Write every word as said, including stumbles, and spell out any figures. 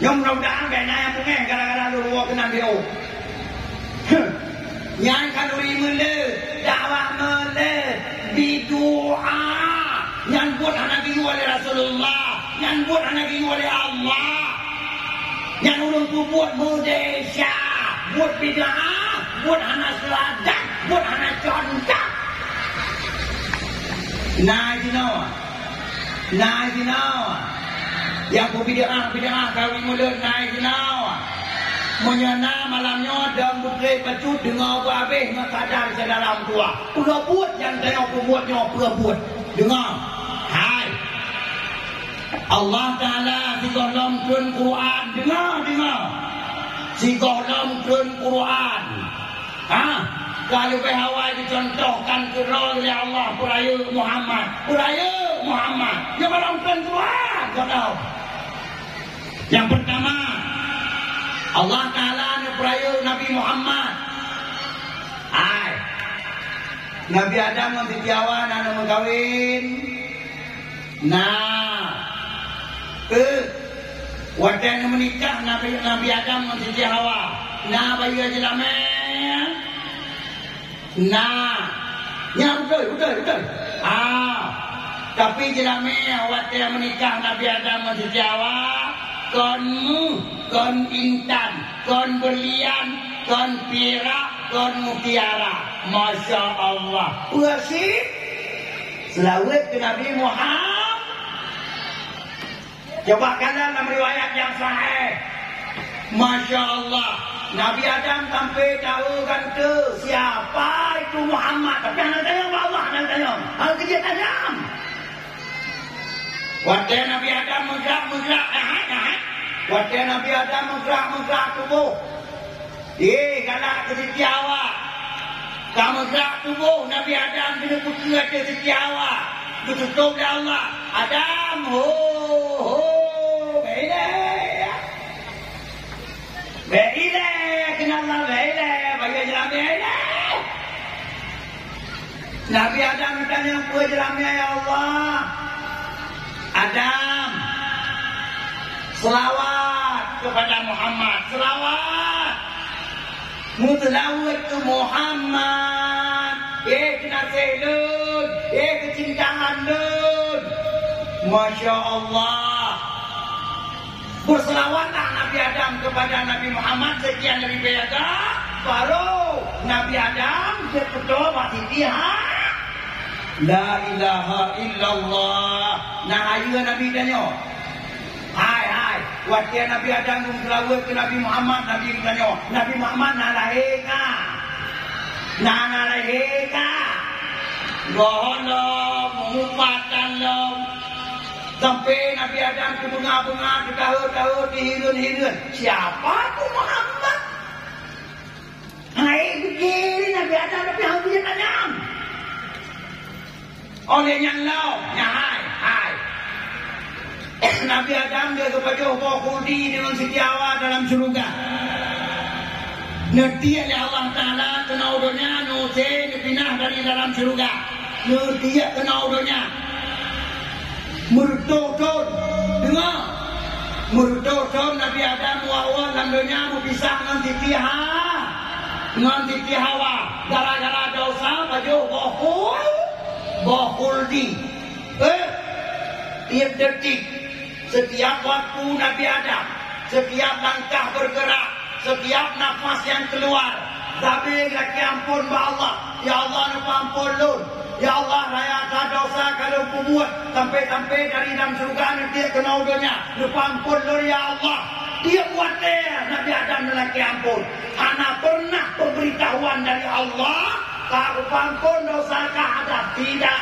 Nyoe mudah-mudahan bèk na nyang beungèh gara-gara lôn woe keunan B O. Huh. Nyan khanuri meuleuet, dakwah meuleuet, bidoa. Nyan buet hana geuyue lé Rasulullah, nyan buet hana geuyue lé Allah. Nyan ureueng peubuet meudesya, buet bid'ah, buet hana seuadat, buet hana contoh. Na jinoe. Na jinoe. Nyang peubid'ah-bid'ah kawin meuleuet na jinoe. Meunyoe na malam nyoe dong beutôi bacut deungoe beuhabéh ngon sadar syedara meutuwah. Peue buet nyang tanyoe peubuet nyoe peue buet. Deungoe. Hai. Allah Taala sigohlom treun Quran. Deungoe, deungoe. Sigohlom treun Quran. Ha? Ka leubeh awai geucontohkan keudroe lé Allah peurayeuk Muhammad. Peurayeuk Muhammad. Nyoe barang treun Quran, kau tahu. Nyang peurtama, Allah Taala neupeurayeuk Nabi Muhammad. Hai. Nabi Adam ngon Siti Hawa na neumeukawen. Na. Eh. Watèe neumeunikah Nabi, Nabi Adam ngon Siti Hawa. Na bayeue jeulamèe? Na. Nyan beutôi, beutôi, beutôi. Ah. Tapi jeulamèe watèe meunikah Nabi Adam ngon Siti Hawa, kon meuh, kon intan, kon berlian, kon pirak, kon mutiara. Masya Allah. Peue sit? Seulaweuet keu Nabi Muhammad. Coba kalon lam riwayat nyang sahih. Masya Allah. Nabi Adam sampai tahu gante siapa itu Muhammad. Tapi hana tanyong bak Allah, hana tanyong. Hana keujeuet tanyong. Watèe Nabi Adam meugrak-meugrak, eh, eh. Watèe Nabi Adam meugrak-meugrak tuboh. Eh, galak keu Siti Hawa. Ka meugrak tuboh Nabi Adam keuneuk peukeu ateueh Siti Hawa. Geututôp lé Allah. "Adam, ho, ho, bèk ilèe. Bèk ilèe, keunan Allah, bèk ilèe. Bayeue jeulamèe, bèk ilèe." Nabi Adam geutanyong, "Peue jeulamèe, ya Allah?" "Adam, seulaweuet keupada Muhammad, seulaweuet. Meuseulaweuet keu Muhammad, eh, keunaséh lôn, eh, keucintaan lôn." Masya Allah. Beuseulaweuetlah Nabi Adam keupada Nabi Muhammad sekian ribèe agam, baru Nabi Adam jeuet peutoe bak Siti Ha-, La ilaha illallah. Na hayeue Nabi tanyoe. Hai, hai. Watèe Nabi Adam geumeuseulaweuet keu Nabi Muhammad, Nabi tanyoe, "Nabi Muhammad na lahé ka? Na, na lahé ka?" Gohlom, meupat lom. Sampai Nabi Adam teubeunga-beunga, teutahô-tahô, teuhireuen-hireuen. Siapa tu Muhammad? Hai, pikir Nabi Adam tapi hana geutanyong. Oleh nyan lom, nyan hai, hai. Nabi Adam dia geupajoh boh khuldi deungon Siti Hawa dalam syeuruga. Neutiek lé Allah Taala keunoe donya, neusé neupinah dari dalam syeuruga. Neutiek keunoe donya. Meureutoh thon, deungoe. Meureutoh thon Nabi Adam awai-awai lam donya meupisah ngon Siti Ha-, ngon Siti Hawa. Gara-gara dosa pajoh boh khul-, boh khuldi. Eh, tiep detik, setiap waktu Nabi Adam, setiap langkah bergerak, setiap nafas nyang keuluar, sabe lakèe ampôn bak Allah. "Ya Allah, neupeuampôn lôn. Ya Allah, raya that dosa ka lôn peubuet, sampai-sampai dari lam syeuruga neutiek keunoe donya. Neupeuampôn lôn, ya Allah." Tiep watèe Nabi Adam neulakèe ampôn, hana pernah pemberitahuan dari Allah, "Ka kupeuampôn dosa kah, Adam." Tidak